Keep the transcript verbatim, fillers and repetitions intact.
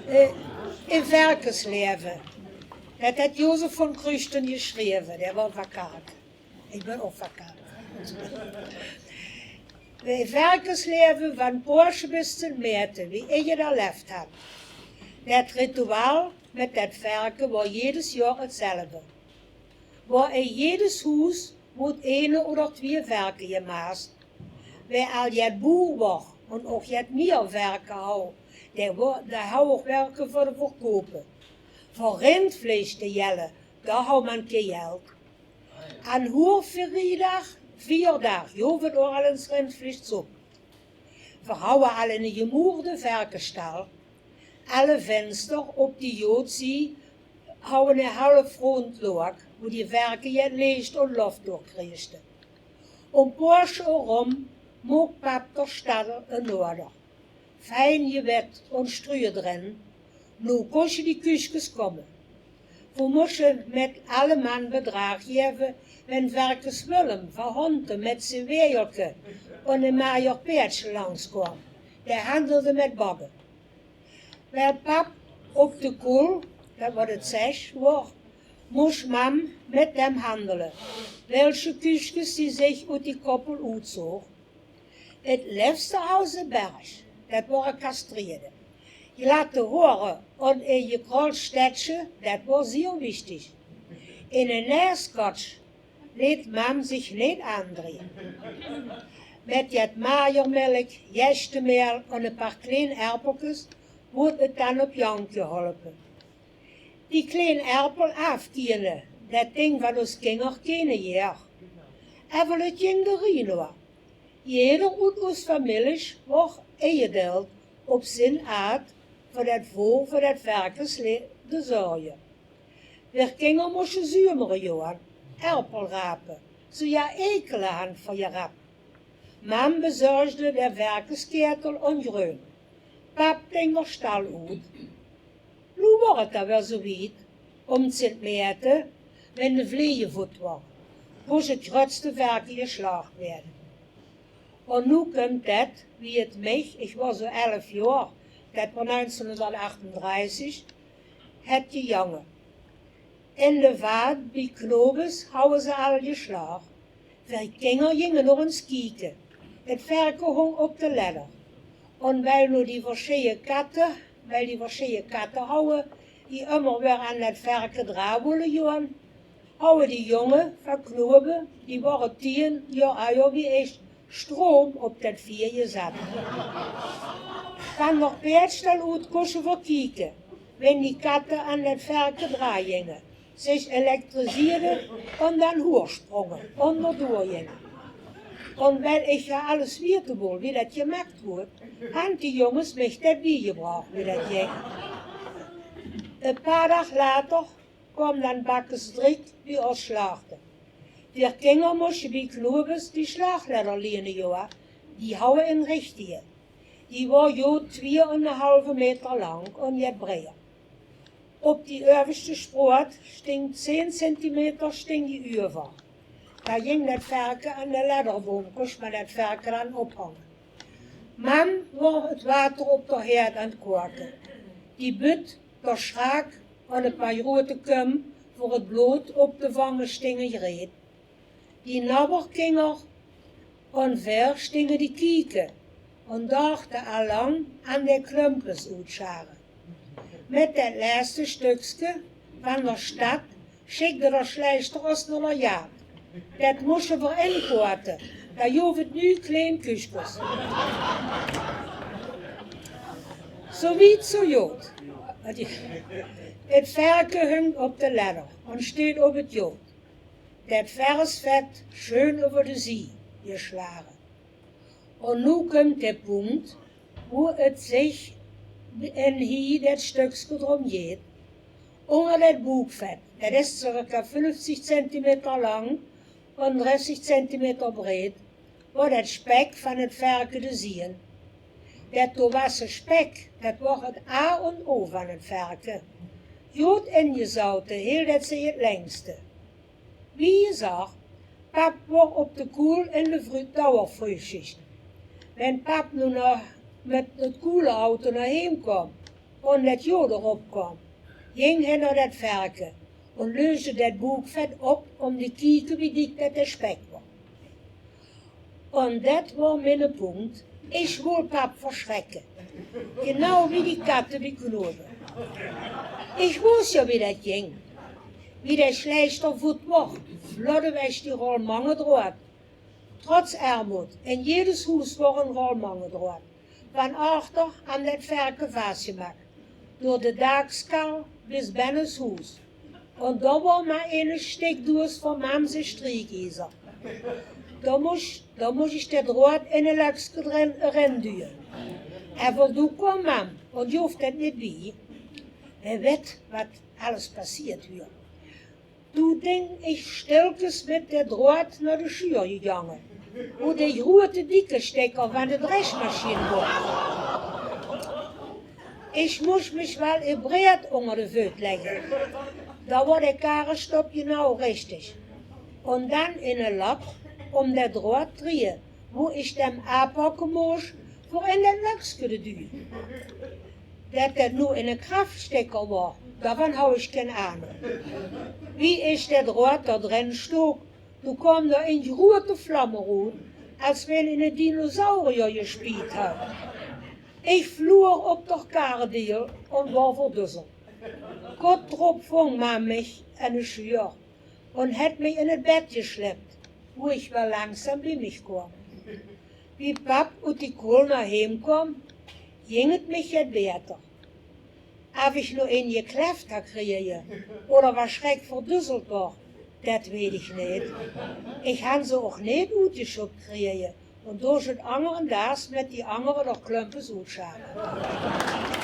Eh, e verkesleëve. Det haet Josef von Cruchten jesjreve, dae waor van Kalk. Ich bön ouch van Kalk. E verkesleëve van Poasche bis Zint Mäerte, wie ich 't erlef han. Det rituaal mit det verke waor jedes joar 't zelve. Waor in jedes hoes woort eine oder twieë verke jemaast. Wae al jet boer waor un ouch jet mieër verke hauw, dae wo-, dae hauw ouch welke veur de verkoupe. Veur rindvleesch te jelle, dao hauw me kee jeld. An Hoerveriedag, vierdaag, joof 't ouch al ins rindvleesch zoep. Veer hauwe al 'ne jemoerde verkesstal. Alle venster op die joodsie hauwe 'ne half roond loak, wo die verke jet leech un lof doorkreegste. Óm Poasche erom mook pap d'r stal in orde. Fien jewet un struje dren. Noe kosje die kuskes kómme. Veer mosje mit alle man bedraag jeve, wen verkes Willem van Honte mit zien wejelke un e majer peerdsje langs kwaam. Dae handelde mit bogge. Wiel pap op de koel, det waor 't zes, waor, mós mam mit dem handele, wielsje kuskes die zich oet die koppel oetzoog. 't Lefste hauw ze berg, det waor e kastreerde. Jlatte hore un e jekröld stetsje, det waor zier wichtig. In e naeskatsj leet mam zich neet aandrieje. Mit jet majermelk, jestemeel un e paar kleen erpelkes woort 't dan op jank jeholpe. Die kleen erpel aafkiene, det ding van ós kinger kene jeer. Evel 't jing de rien oor. Jeder oet ós famillich woor ejedeild op zien aad veur det voor, veur det verkesle-, de zörje. Veer kinger mosje zumere joan, erpel rape, zoe ja ekele han veur jerap. Mam bezörgde de verkesketel un jreun. Pap ding d'r stal oet. Noe waor 't dan weer zoe wiet, óm Zint Mäerte, wen de vleejevoet waor, mós 't jrötste verke jeslaag weëde. Un noe kump det, wie 't mich, ich waor zoe elf joar, det waor negentiehnhundertachtundreißig, het jejange. In de vaat bie Knobes hauwe ze al jeslaag. Veer kinger jinge nog ins kieke. 't Verke hóng op de ledder. Un wiel noe die versjeie katte, wiel die versjeie katte hauwe, die ummer weer aan det verke draa wolle joan, hauwe die jonge van Knobe, die wore tieën joar ajer wie ich, stroom op det vier jezat. Van d'r peerdstal oet kosje veer kieke, wen die katte aan det verke draa jinge, zich elektriseerde un dan hoer spronge, un d'r door jinge. Un wiel ich ja alles wiete wol, wie det jemaakt woort, han die jonges mich det biejebraach, wie det jing. E paar daag later kwaam dan bakkes Drik bie ós slaagde. Veer kinger mosje bie Knobes die slaagledder liene joa, die hauwe 'n richtige. Die waor joa twieë un 'n halve meter lang un jet breier. Op die ueversjte sproat sting zehn Zentimeter sting die uever. Dao jing det verke aan de ledder óm, kosj me det verke dan ophange. Mam waor 't water op d'r heerd aan 't koake. Die but, d'r sjraak un e paar jroeëte kum veur 't blood op te vange stinge jreed. Die nabberkinger un veer stinge die kieke un dachte al lang aan de klumpes oetsjare. Mit det lèste sjtökske van d'r sjtad sjikde d'r sjlechter ós nao d'r jaat. Det mosje veer inkoate, dao joof 't noe kleen kuskes. Zoe wiet, zoe jood. 't Verke hungk op de ledder un steet op 't jood. Det vers vet sjeun euver de zie jeslage. Un noe kump de punkt, woe 't zich in hie det sjtökske drom jeet. Ónger det boekvet, det is circa vijftig centimeter lang un dressig centimeter breed, woor det sjpek van 't verke de zieën. Det doorwasse sjpek, det woor 't A en O van 't verke. Jood injezaute hield det zich 't lengste. Wie jezag, pap woor op de koel in de vru-, dauervruugsjicht. Wen pap noe nog mit 't koeleauto nao heem kwaam, Un det joar d'rop kaom, jing hae nao det verke un leusde det boekvet op um te kieke wie dik det de spek waor. Un det waor minne punkt. Ich wool pap versjrekke. Jenauw wie die katte bie Knobe. Ich woos joa wie det jing. Wie de sjlechster voet waor, vlodde weg die rol mange droad. Trots ermood, in jedes hoes waor ein rol mange droad. Van achter aan det verke vasjemaak. Door de daakskal bis benne 't hoes. Un dao waor mer ein stikdoos van mam zien striekezer. Dao mós, dao mós ich det droad in ein lökske d'rin, d'rin duje. Ever doe kaom mam un joof det neet bie. Wae wet waat alles passieerd woar. Doe dink ich stilkes mit det droad nao de sjuur jejange, wo de groete dikke stekker van de dresjmasjien waor. Ich mós mich waal ein bread unger de veut lègke. Dao waor de karestop jenauw richtig. Un dan ein lap um det droad drieje, wo ich dem aanpakke mós veur in det lökske te duje. Det det noe eine kraftstekker waor, daovan haw ich gein ahnung. Wie ich det droad dao d'rin stook, doe kaom dao ein groete vlam oet, es wen eine dinosaurier jespiet haw. Ich vloog op de karediel un waor verduzzeld. Kort d'rop vong mam mich in de sjuur un haet mich in 't bed jesjlep, wo ich waal langzaam bie mich kaom. Wie pap oet die koel nao heem kaom, jing 't mich jet baeter. Of ich noe ein jekleft haw krieje oder van sjrek verduzzeld waor, det wet ich neet. Ich han ze ouch neet oetjesjop krieje un doe is 't angeren daags mit die angere nog klumpes oetsjale.